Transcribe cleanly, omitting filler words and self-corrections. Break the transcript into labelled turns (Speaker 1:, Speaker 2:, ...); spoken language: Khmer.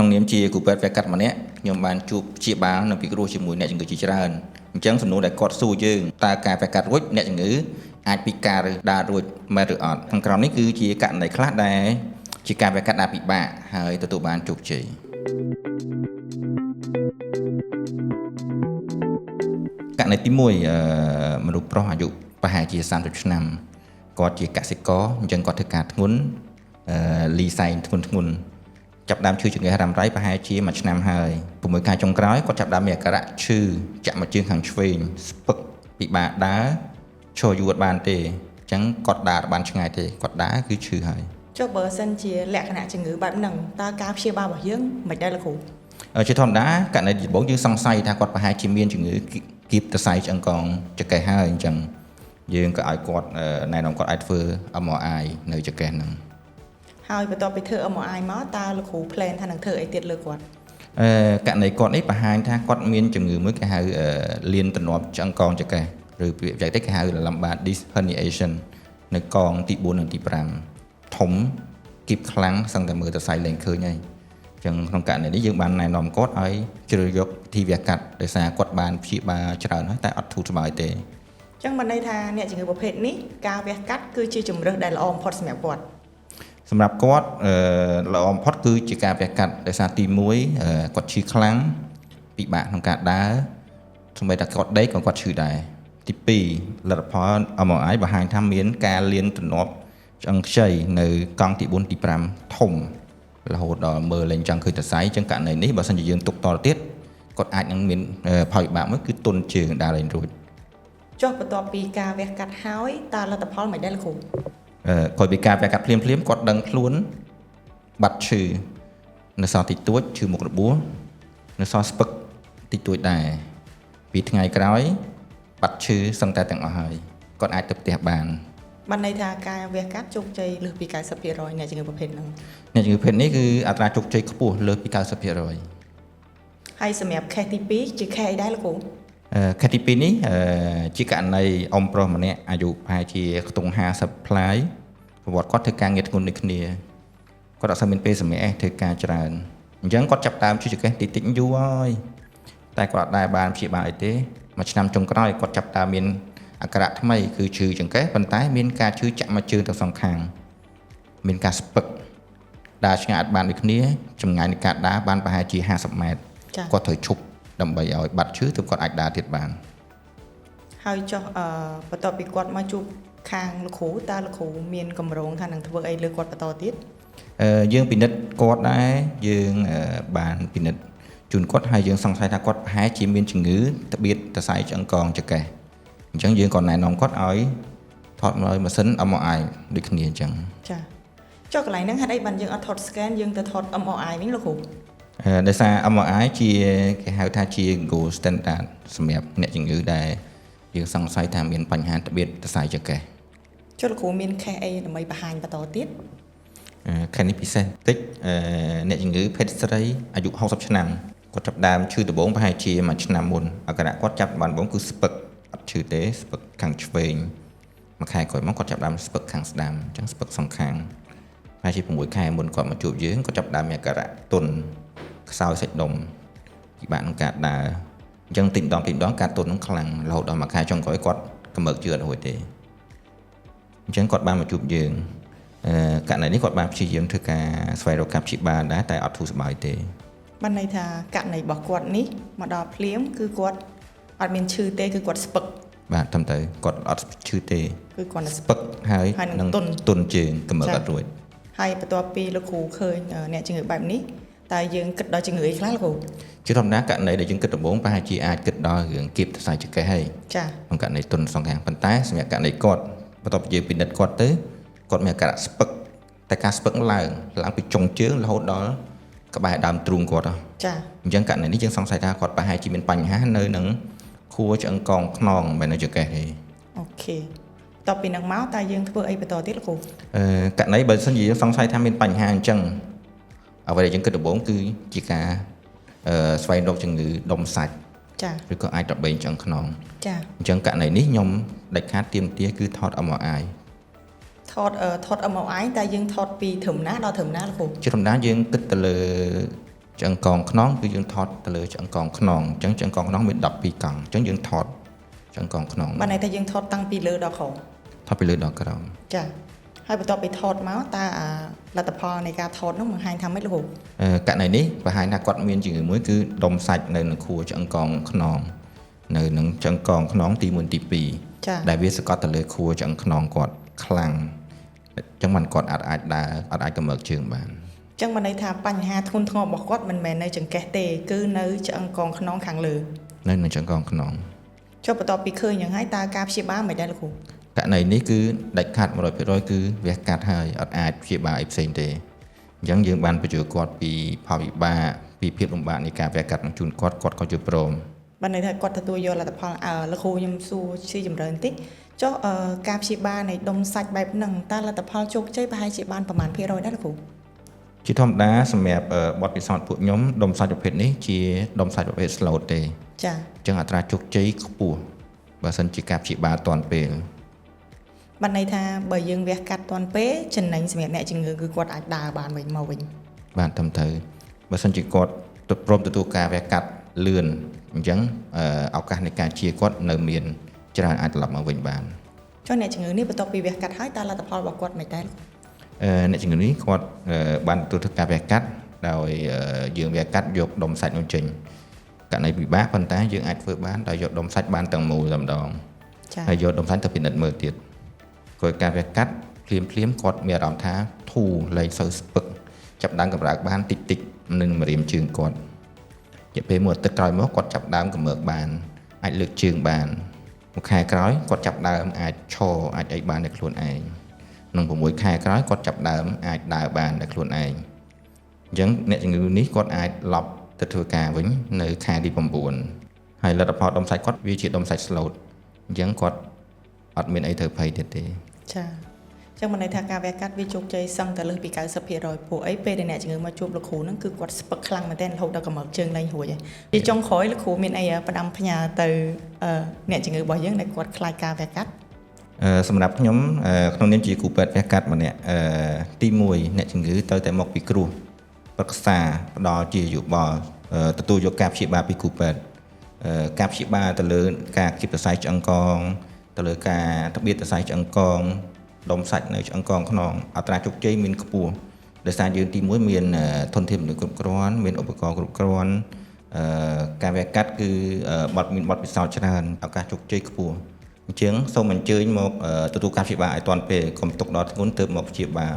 Speaker 1: ក្នុងនាមជាគ្រូពេទ្យវះកាត់ម្នាក់ខ្ញុំបានជួបព្យាបាលនិងពិគ្រោះជាមួយអ្នកជំងឺជាច្រើនអញ្ចឹងសំណួរដែលគាត់សួរយើងតើការវះកាត់រួចអ្នកជំងឺអាចពិការឬដើររួចមែនឬអត់ខាងក្រោមនេះគឺជាករណីខ្លះដែលជាការវះកាត់ដែលពិបាកហើយទទួលបានជោគជ័យករណីទី1មនុស្សប្រុសអាយុប្រហែលជា30ឆ្នាំគាត់ជាកសិករអញ្ចឹងគាត់ធ្វើការធ្ងន់លីសែងធ្ងន់ធ្ងន់ចាប់ដើមឈឺចង្កេះរ៉ាំរ៉ៃប្រហែលជាមួយឆ្នាំហើយ6ខែចុងក្រោយគាត់ចាប់ដើមមានអាការៈឈឺចាក់មកជើងខាងឆ្វេងស្ពឹកពិបាកដើរឈរយូរអត់បានទេអញ្ចឹងគាត់ដើរបានឆ្ងាយទេគាត់ដើរគឺឈឺហើយ
Speaker 2: ចុះបើសិនជាលក្ខណៈជំងឺបែបហ្នឹងតើការព្យាបាលរបស់យើងមិនដែរលោកគ្រូ
Speaker 1: ជាធម្មតាករណីដំបូងយើងសង្ស័យថាគាត់ប្រហែលជាមានជំងឺគៀបសរសៃឆ្អឹងកងចង្កេះហើយអញ្ចឹងយើងក៏ឲ្យគាត់ណែនាំគាត់ឲ្យធ្វើ MRI នៅចង្កេះហ្នឹង
Speaker 2: ហើយបន្ទាប់ពីធ្វើ MRI មកតើលោកគ្រូ plan ថានឹងធ្វើអីទៀតលើគាត់
Speaker 1: ករណីគាត់នេះបង្ហាញថាគាត់មានជំងឺមួយគេហៅលៀនទ្រនាប់ឆ្អឹងកងចង្កេះឬពាក្យបច្ចេកទេសគេហៅ lumbar disc herniation នៅកងទី4និងទី5ធំគៀបខ្លាំងសឹងតែមើលសរសៃលែងឃើញហើយអញ្ចឹងក្នុងករណីនេះយើងបានណែនាំគាត់ឲ្យជ្រើសយកវិធីវះកាត់ដោយសារគាត់បានព្យាបាលច្រើនហើយតែអត់ធូរស្បើយទេ
Speaker 2: អញ្ចឹងបានន័យថាអ្នកជំងឺប្រភេទនេះការវះកាត់គឺជាជម្រើសដែលល្អបំផុតសម្រាប់គាត់
Speaker 1: សម្រាប់គាត់ល្អបំផុតគឺជាការវះកាត់ដោយសារទី1គាត់ឈឺខ្លាំងពិបាកក្នុងការដើរសូម្បីតែគាត់ដេកក៏គាត់ឈឺដែរទី2លទ្ធផល MRI បង្ហាញថាមានការលៀនទ្រនាប់ឆ្អឹងខ្ចីនៅកង់ទី4ទី5ធំរហូតដល់មើលលែងចង់ឃើញសរសៃអញ្ចឹងករណីនេះបើសិនជាយើងទុកតទៅទៀតគាត់អាចនឹងមានផលវិបាកមួយគឺទន់ជើងដើរលែងរួច
Speaker 2: ចុះបន្ទាប់ពីការវះកាត់ហើយតើលទ្ធផលមិនដែរលោកគ្រូ
Speaker 1: ក្រោយពីការវះកាត់ភ្លាមភ្លាមៗគាត់ដឹងខ្លួនបាត់ឈឺនៅសល់តិចតួចឈឺមុខរបួសនៅសល់ស្ពឹកតិចតួចដែរពីថ្ងៃក្រោយបាត់ឈឺសឹងតែទាំងអស់ហើយគាត់អាចទៅផ្ទះបាន
Speaker 2: បានន័យថាការវះកាត់ជោគជ័យលើសពី90%អ្នកជំងឺប្រភេទហ្នឹង
Speaker 1: អ្នកជំងឺភេទនេះគឺអត្រាជោគជ័យខ្ពស់លើសពី90%
Speaker 2: ហើយសម្រាប់ case ទី2ជា case អីដែរលោកគ្រូ
Speaker 1: case ទី2នេះជាករណីអ៊ំប្រុសម្នាក់អាយុប្រហែលជាខ្ទង់50ប្លាយប្រវត្តិគាត់ធ្វើការងារធ្ងន់ដូចគ្នាគាត់អត់សូវមានពេលសម្រាកធ្វើការច្រើនអញ្ចឹងគាត់ចាប់ដើមឈឺចង្កេះតិចតិចយូរហើយតែគាត់អត់ដែលបានព្យាបាលអីទេមួយឆ្នាំចុងក្រោយគាត់ចាប់ដើមមានអាការៈថ្មីគឺឈឺចង្កេះប៉ុន្តែមានការឈឺចាក់មកជើងទាំងសងខាងមានការស្ពឹកដើរឆ្ងាយអត់បានដូចគ្នាចម្ងាយនៃការដើរបានប្រហែលជា50ម៉ែត្រ
Speaker 2: ចា៎
Speaker 1: គាត់ត្រូវឈប់ដើម្បីឲ្យបាត់ឈឺទើបគាត់អាចដើរទៀតបាន
Speaker 2: ហើយចុះបន្ទាប់ពីគាត់មកជួបខាងលោកគ្រូតើលោកគ្រូមានកម្រងថានឹងធ្វើអីលើគាត់បន្តទៀត
Speaker 1: យើងពិនិត្យគាត់ដែរយើងបានពិនិត្យជូនគាត់ហើយយើងសង្ស័យថាគាត់ប្រហែលជាមានជំងឺត្បៀតសរសៃឆ្អឹងកងចង្កេះអញ្ចឹងយើងក៏ណែនាំគាត់ឲ្យថតមកម៉ាស៊ីន MRI ដូចគ្នាអញ្ចឹង
Speaker 2: ចា៎ចុះកន្លែងហ្នឹងហេតុអីបានយើងអត់ថត scan យើងទៅថត MRI វិញលោកគ្រូ
Speaker 1: ដោយសារ MRI ជាគេហៅថាជា gold standard សម្រាប់អ្នកជំងឺដែលយើងសង្ស័យថាមានបញ្ហាត្បៀតសរសៃចង្កេះ
Speaker 2: ចុះលោកគ្រូមាន case អីដើម្បីបង្ហាញបន្តទៀត
Speaker 1: case នេះពិសេសតិចអ្នកជំងឺភេទស្រីអាយុ60ឆ្នាំគាត់ចាប់ដើមឈឺដំបូងប្រហែលជាមួយឆ្នាំមុនអាការៈគាត់ចាប់បានដំបូងគឺស្ពឹកអត់ឈឺទេស្ពឹកខាងឆ្វេងមួយខែក្រោយមកគាត់ចាប់ដើមស្ពឹកខាងស្ដាំអញ្ចឹងស្ពឹកសងខាងប្រហែលជា6ខែមុនគាត់មកជួបយើងគាត់ចាប់ដើមមានអាការៈទន់ខ្សោយសាច់ដុំពិបាកក្នុងការដើរអញ្ចឹងតិចម្ដងតិចម្ដងការទន់ហ្នឹងខ្លាំងរហូតដល់មួយខែចុងក្រោយគាត់កម្រើកជើងអត់រួចទេអញ្ចឹងគាត់បានមកជួបយើង ករណីនេះគាត់បានព្យាយាមធ្វើការស្វែងរកការព្យាបាលដែរតែអត់ធូរស្បើយទេ
Speaker 2: បានន័យថាករណីរបស់គាត់នេះមកដល់ភ្លាមគឺគាត់អត់មានឈឺទេគឺគាត់ស្ពឹក
Speaker 1: បាទត្រឹមត្រូវគាត់អត់ឈឺទេ
Speaker 2: គឺគាត់តែ
Speaker 1: ស្ពឹកហើយ
Speaker 2: ហើយនឹងទន់
Speaker 1: ទន់ជើងកម្រើក
Speaker 2: ចា៎
Speaker 1: អត់រួច
Speaker 2: ហើយបន្ទាប់ពីលោកគ្រូឃើញអ្នកជំងឺបែបនេះតើយើងគិតដល់ជំងឺអីខ្លះលោកគ្រូ
Speaker 1: ជាធម្មតាករណីដែលយើងគិតដំបូងប្រហែលជាអាចគិតដល់រឿងគៀបសរសៃចង្កេះហើយ
Speaker 2: ចា៎
Speaker 1: ក្នុងករណីទន់សងខាងប៉ុន្តែសម្រាប់ករណីគាត់បន្ទាប់ពីយើងពិនិត្យគាត់ទៅគាត់មានអាការៈស្ពឹកតែការស្ពឹកឡើងឡើងពីចុងជើងរហូតដល់ក្បែរដើមទ្រូងគាត់ហ៎
Speaker 2: ចា៎
Speaker 1: អញ្ចឹងករណីនេះយើងសង្ស័យថាគាត់ប្រហែលជាមានបញ្ហានៅនឹងខួរឆ្អឹងកងខ្នងមិនមែននៅចង្កេះទេ
Speaker 2: OK បន្ទាប់ពីហ្នឹងមកតើយើងធ្វើអីបន្តទៀតលោកគ្រូ
Speaker 1: ករណីបើសិនជាយើងសង្ស័យថាមានបញ្ហាអញ្ចឹងអ្វីដែលយើងគិតដំបូងគឺជាការស្វែងរកជំងឺដុំសាច់
Speaker 2: ចា៎
Speaker 1: ឬក៏អាចរបេងឆ្អឹងខ្នង
Speaker 2: ចា៎
Speaker 1: អញ្ចឹងករណីនេះខ្ញុំដាច់ខាតទាមទារគឺថត MRI
Speaker 2: ថត MRI តើយើងថតពីត្រឹមណាដល់ត្រឹមណាលោកគ្រូ
Speaker 1: ជាធម្មតាយើងគិតទៅលើ ឆ្អឹងកងខ្នងគឺយើងថតទៅលើឆ្អឹងកងខ្នងអញ្ចឹងឆ្អឹងកងខ្នងមាន12កង់អញ្ចឹងយើងថតឆ្អឹងកងខ្នង
Speaker 2: បានន័យថាយើងថតតាំងពីលើដល់ក្រោម
Speaker 1: ថតពីលើដល់ក្រោម
Speaker 2: ចាហើយបន្ទាប់ពីថតមកតើអាលទ្ធផលនៃការថតនោះបង្ហាញថាម៉េចលោកគ្រូ
Speaker 1: ករណីនេះបង្ហាញថាគាត់មានជំងឺមួយគឺដុំសាច់នៅនឹងខួរឆ្អឹងកងខ្នងនៅនឹងឆ្អឹងកងខ្នងទី1ទី2
Speaker 2: ចា
Speaker 1: ដែលវាសកត់ទៅលើខួរឆ្អឹងខ្នងគាត់ខ្លាំងអញ្ចឹងបានគាត់អត់អាចដើរអត់អាចកម្រើកជើងបាន
Speaker 2: អញ្ចឹងបានន័យថាបញ្ហាធ្ងន់ធ្ងររបស់គាត់មិនមែននៅចង្កេះទេគឺនៅឆ្អឹងកងខ្នងខាងលើ
Speaker 1: នៅនឹងឆ្អឹងកងខ្នង
Speaker 2: ចុះបន្ទាប់ពីឃើញយ៉ាងហើយតើការព្យាបាលមិនដែរលោកគ្រូ
Speaker 1: ករណីនេះគឺដាច់ខាត100%គឺវះកាត់ហើយអត់អាចព្យាបាលអីផ្សេងទេអញ្ចឹងយើងបានបញ្យល់គាត់ពីផលវិបាកពីភាពលំបាកនៃការវះកាត់នឹងជូនគាត់គាត់ក៏យល់ព្រម
Speaker 2: បានន័យថាគាត់ទទួលយកលទ្ធផលអើលោកគ្រូខ្ញុំសួរស៊ីជម្រៅបន្តិចចុះការព្យាបាលនៃដុំសាច់បែបហ្នឹងតើលទ្ធផលជោគជ័យប្រហែលជាបានប្រមាណភាគរយដែរលោកគ្រូ
Speaker 1: ជាធម្មតាសម្រាប់បទពិសោធន៍ពួកខ្ញុំដុំសាច់ប្រភេទនេះជាដុំសាច់ប្រភេទ slow ទេ
Speaker 2: ចា
Speaker 1: អញ្ចឹងអត្រាជោគជ័យខ្ពស់បើសិនជាការព្យាបាលទាន់ពេល
Speaker 2: បានន័យថាបើយើងវះកាត់ទាន់ពេលចំណេញសម្រាប់អ្នកជំងឺគឺគាត់អាចដើរបានវិញមកវិញ
Speaker 1: បាទត្រឹមត្រូវបើសិនជាគាត់ទៅព្រមទទួលការវះកាត់លឿនអញ្ចឹងឱកាសនៃការជាគាត់នៅមានច្រើនអាចត្រឡប់មកវិញបាន
Speaker 2: ចុះអ្នកជំងឺនេះបន្ទាប់ពីវះកាត់ហើយតើលទ្ធផលរបស់គាត់មិនដែរលោក
Speaker 1: អ្នកជំងឺនេះគាត់បានទទួលការវះកាត់ដោយយើងវះកាត់យកដុំសាច់នោះចេញករណីពិបាកប៉ុន្តែយើងអាចធ្វើបានដោយយកដុំសាច់បានទាំងមូលតែម្ដង
Speaker 2: ចា
Speaker 1: ហើយយកដុំសាច់ទៅពិនិត្យមើលទៀតក្រោយការវះកាត់ភ្លាមភ្លាមៗគាត់មានអារម្មណ៍ថាធូរលែងសូវស្ពឹកចាប់ដើមកម្រើកបានតិចតិចៗនឹងម្រាមជើងគាត់រយៈពេលមួយអាទិត្យក្រោយមកគាត់ចាប់ដើមកម្រើកបានអាចលើកជើងបានមួយខែក្រោយគាត់ចាប់ដើមអាចឈរអាចអីបានដោយខ្លួនឯងក្នុង6ខែក្រោយគាត់ចាប់ដើមអាចដើរបានដោយខ្លួនឯងអញ្ចឹងអ្នកជំងឺនេះគាត់អាចឡប់ទៅធ្វើការវិញនៅខែទី9ហើយលទ្ធផលដុំសាច់គាត់វាជាដុំសាច់ slot អញ្ចឹងគាត់អត់មានអីត្រូវភ័យទៀតទេ
Speaker 2: ចាអញ្ចឹងបានន័យថាការវះកាត់វាជោគជ័យសឹងតែលើសពី90%ព្រោះអីពេលដែលអ្នកជំងឺមកជួបលោកគ្រូហ្នឹងគឺគាត់ស្ពឹកខ្លាំងមែនទែនរហូតដល់កម្រើកជើងលែងរួចហើយជាចុងក្រោយលោកគ្រូមានអីផ្ដាំផ្ញើទៅអ្នកជំងឺរបស់យើងដែលគាត់ខ្លាចការវះកាត់
Speaker 1: សម្រាប់ខ្ញុំក្នុងនាមជាគ្រូពេទ្យវះកាត់ម្នាក់ទី1អ្នកជំងឺត្រូវតែមកពិគ្រោះប្រឹក្សាផ្ដល់ជាយោបល់ទទួលយកការព្យាបាលពីគ្រូពេទ្យការព្យាបាលទៅលើការគៀបសរសៃឆ្អឹងកងទៅលើការត្បៀតសរសៃឆ្អឹងកងដុំសាច់នៅឆ្អឹងកងខ្នងអត្រាជោគជ័យមានខ្ពស់ដោយសារយើងទី1មានធនធានមនុស្សគ្រប់គ្រាន់មានឧបករណ៍គ្រប់គ្រាន់ការវះកាត់គឺមានបទពិសោធន៍ច្រើនឱកាសជោគជ័យខ្ពស់អញ្ចឹងសូមអញ្ជើញមកទទួលការព្យាបាលឲ្យទាន់ពេលកុំទុកដល់ធ្ងន់ទើបមកព្យាបាល